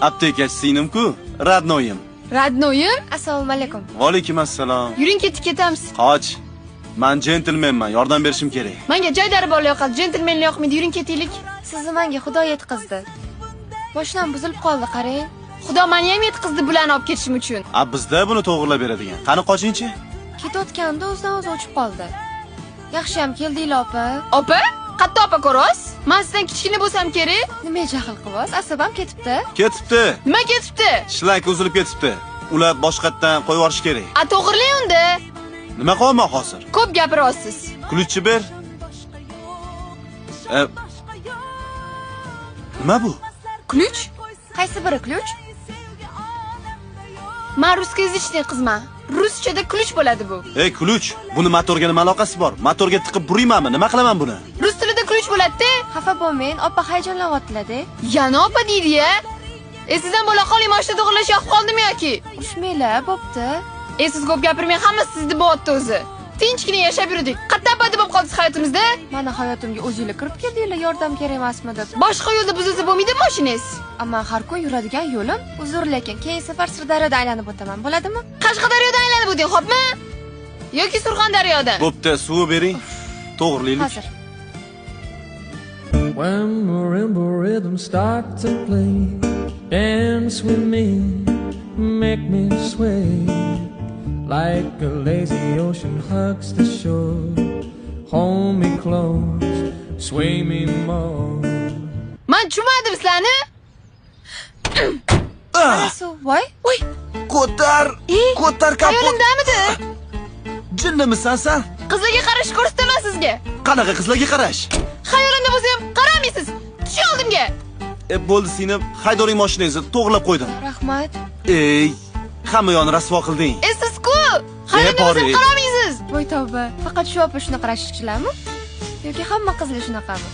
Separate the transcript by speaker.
Speaker 1: Aptekachi singlim-ku, родной im.
Speaker 2: Родной im?
Speaker 3: Assalomu alaykum.
Speaker 1: Va alaykum assalom.
Speaker 2: Yuring, ketdik, ketamiz.
Speaker 1: Qoch. Man jentlmenman, yordam berishim kerak.
Speaker 2: Menga joydari bor yoqadi, jentlmenlar yoqmaydi. Yuring, ketaylik.
Speaker 3: Sizni menga Xudo yetqizdi. Mashinam buzilib qoldi, qarang.
Speaker 2: Xudo meni ham yetqizdi bularni olib ketishim uchun.
Speaker 1: A bizda buni to'g'rilab beradigan. Qani qochingchi?
Speaker 3: Ketayotganda o'zidan o'zi o'chib qoldi. Yaxshi ham keldinglar, opa.
Speaker 2: Opa? Qatta opa ko'rasiz? Men sizdan kichkina bo'lsam kerak.
Speaker 3: Nima jahl qilyapsiz? Asabam ketibdi.
Speaker 1: Ketibdi.
Speaker 2: Nima ketibdi?
Speaker 1: Shlak uzilib ketibdi. Ular boshqatdan qo'yib yuborish kerak.
Speaker 2: A to'g'rilang unda.
Speaker 1: Nima qilyapman hozir?
Speaker 2: Ko'p gapiryapsiz.
Speaker 1: Ключ ni ber. Nima bu?
Speaker 2: Ключ?
Speaker 3: Qaysi biri ключ?
Speaker 2: Men русскоязычный qizman. Ruschada ключ bo'ladi bu.
Speaker 1: Ey, ключ. Buni motorga nima aloqasi bor? Motorga tiqib buraymanmi? Nima qilaman buni?
Speaker 2: Rus tilida ключ bo'ladi-da.
Speaker 3: Xafa bo'lmang, opa hayajonlanyaptilar-da.
Speaker 2: Yana opa deydi-ya. Sizdan bo'la qoling, mashina to'g'rilash yoqib qoldimi yoki?
Speaker 3: Urushmanglar, bo'pti.
Speaker 2: Siz ko'p gapirmang, hammasi sizni bo'lyapti o'zi. Tinchgina yashab yurdik. Qatta abadi bo'lib qoldi hayotimizda.
Speaker 3: Mana hayotimga o'zinglar kirib keldinglar, yordam kerak emasmi deb.
Speaker 2: Boshqa yo'lda buzilsa bo'lmaydi mashinangiz.
Speaker 3: Ammo har kun yuradigan yo'lim uzr, lekin keyin safar Sirdaryoda aylanib o'taman, bo'ladimi?
Speaker 2: Qashqadaryodan aylanib o'ting, xo'pmi? Yoki Surxondaryodan.
Speaker 1: Bo'pti, suvi bering. To'g'rilaylik.
Speaker 3: Hozir.
Speaker 4: When marimba rhythms start to play, dance with me, make me sway. Like a lazy ocean hugs the shore. Hold me close, sway me more.
Speaker 2: Men tushunmadim sizlarni.
Speaker 3: Mana suv, voy.
Speaker 2: Voy,
Speaker 1: Ko'tar, ko'tar kapot.
Speaker 2: Hayolimdamidi?
Speaker 1: Jinnimisan sen?
Speaker 2: Qizlarga qarash ko'rsataman sizga.
Speaker 1: Qanaqa qizlarga qarash?
Speaker 2: Xayolimda bo'lsa ham qaramaysiz. Tush oldimga.
Speaker 1: Bo'ldi singlim, haydoring mashinangizni to'g'rilab qo'ydim.
Speaker 3: Rahmat.
Speaker 1: Ey, hamma yo'lni rasvo qilding.
Speaker 2: Siz-ku. Xayolimda bo'lsa ham
Speaker 1: boring.
Speaker 2: qaramaysiz.
Speaker 3: Voy tavba, faqat shu opa shunaqa rashkchilarmi? Yoki hamma qizlar shunaqami?